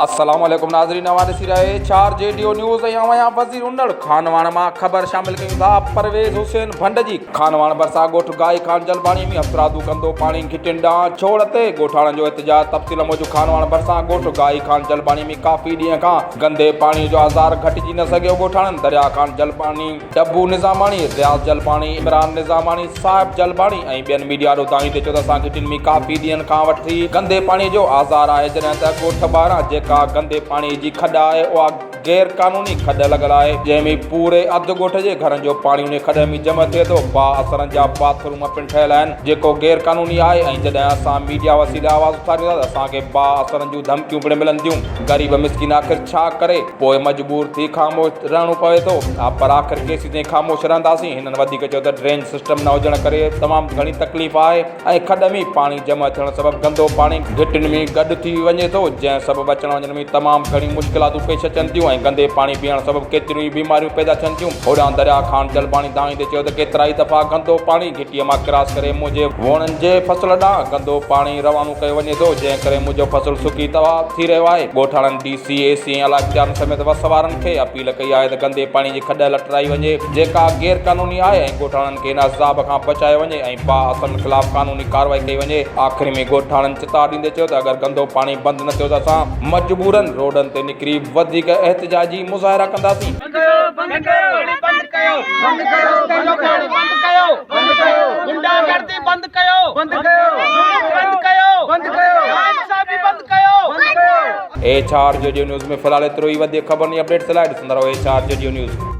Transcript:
السلام عليڪم ناظرين اوهان ڏسي رهيا H R G D O news ۽ آئون آهيان وزير انڙ خانواهڻ مان خبر شامل ڪيون ٿا پرويز حسين ڀنڊ جي خانواهڻ ڀرسان ڳوٺ گائي خان جلباڻي ۾ هٿرادو گندو پاڻي گهٽين ڏانهن ڇوڙ تي ڳوٺاڻن جو احتجاج تفصيل موجب خانواهڻ ڀرسان ڳوٺ گائي خان جلباڻي ۾ ڪافي ڏينهن کان گندي پاڻي جو آزار گهٽجي نه سگهيو ڳوٺاڻن دريا خان جلباڻي ڊبو نظاماڻي، رياض جلباڻي، عمران نظاماڻي، صاحب جلباڻي ۽ ٻين ميڊيا آڏو دانهيندي چيو ته اسان گهٽين ۾ ڪافي ڏينهن کان وٺي گندي پاڻي جو آزار آهي جڏهن ته ڳوٺ ٻاهران جيڪا گندي پاڻي جي کڏ آهي اها غير قانوني کڏ لڳل آهي جنهن ۾ پوري اڌ ڳوٺ جي گهرن جو پاڻي انهي کڏ ۾ جمع ٿئي ٿو بااثرن جا باٿ روم پڻ ٺهيل آهن جيڪو غير قانوني آهي ۽ جڏهن اسان ميڊيا وسيلي آواز اٿاريون ٿا ته اسان کي بااثرن جون ڌمڪيون پڻ ملن ٿيون غريب مسڪين آخر ڇا ڪري پوء مجبور ٿي خاموش رهڻو پوي ٿو پر آخر ڪيسيتائين خاموش رهنداسين هنن وڌيڪ چيو ته ڊرينج سسٽم نه هجڻ ڪري تمام گهڻي تڪليف آهي ۽ کڏ ۾ پاڻي جمع ٿيڻ سبب گندو پاڻي گهٽين ۾ گڏ ٿي وڃي ٿو جنهن سبب اچڻ وڃڻ ۾ تمام گهڻيون مشڪلاتون پيش اچن ٿيون ۽ گندي پاڻي پيئڻ سبب ڪيتريون ئي بيماريون پيدا ٿين ٿيون هوڏانهن دريا خان جلباڻي دانهيندي چيو ته ڪيترائي دفعا گندو پاڻي گهٽيء مان ڪراس ڪري منهنجي ووڻن جي فصل ڏانهن گندو پاڻي روانو ڪيو وڃي ٿو جنهن ڪري منهنجو فصل سڪي تباهه ٿي رهيو آهي ڳوٺاڻن ڊي سي، اي سي ۽ اعليٰ اختيارن سميت وس وارن کي اپيل ڪئي آهي ته گندي پاڻي جي کڏ لٽرائي وڃي جيڪا غير قانوني آهي ۽ ڳوٺاڻن کي ان عذاب کان بچايو وڃي ۽ بااثرن خلاف قانوني ڪارروائي ڪئي وڃي. آخر ۾ ڳوٺاڻن چتاء ڏيندي چيو ته اگر گندو پاڻي بند نه ٿيو ته اسان مجبورن روڊن تي نڪري وڌيڪ احتجاجي مظاهرا ڪنداسين. بند ڪيو بند ڪيو پاڻي بند ڪيو بند ڪيو رستن جو پاڻي بند ڪيو بند ڪيو غنڊا گردي بند ڪيو بند ڪيو بند ڪيو بند ڪيو ناانصافي بند ڪيو بند ڪيو. ايڇ آر جي ڊيو نيوز ۾ في الحال ايترو ئي وڌيڪ خبرن ۽ اپڊيٽس لاء ڏسندا رهو ايڇ آر جي ڊيو نيوز.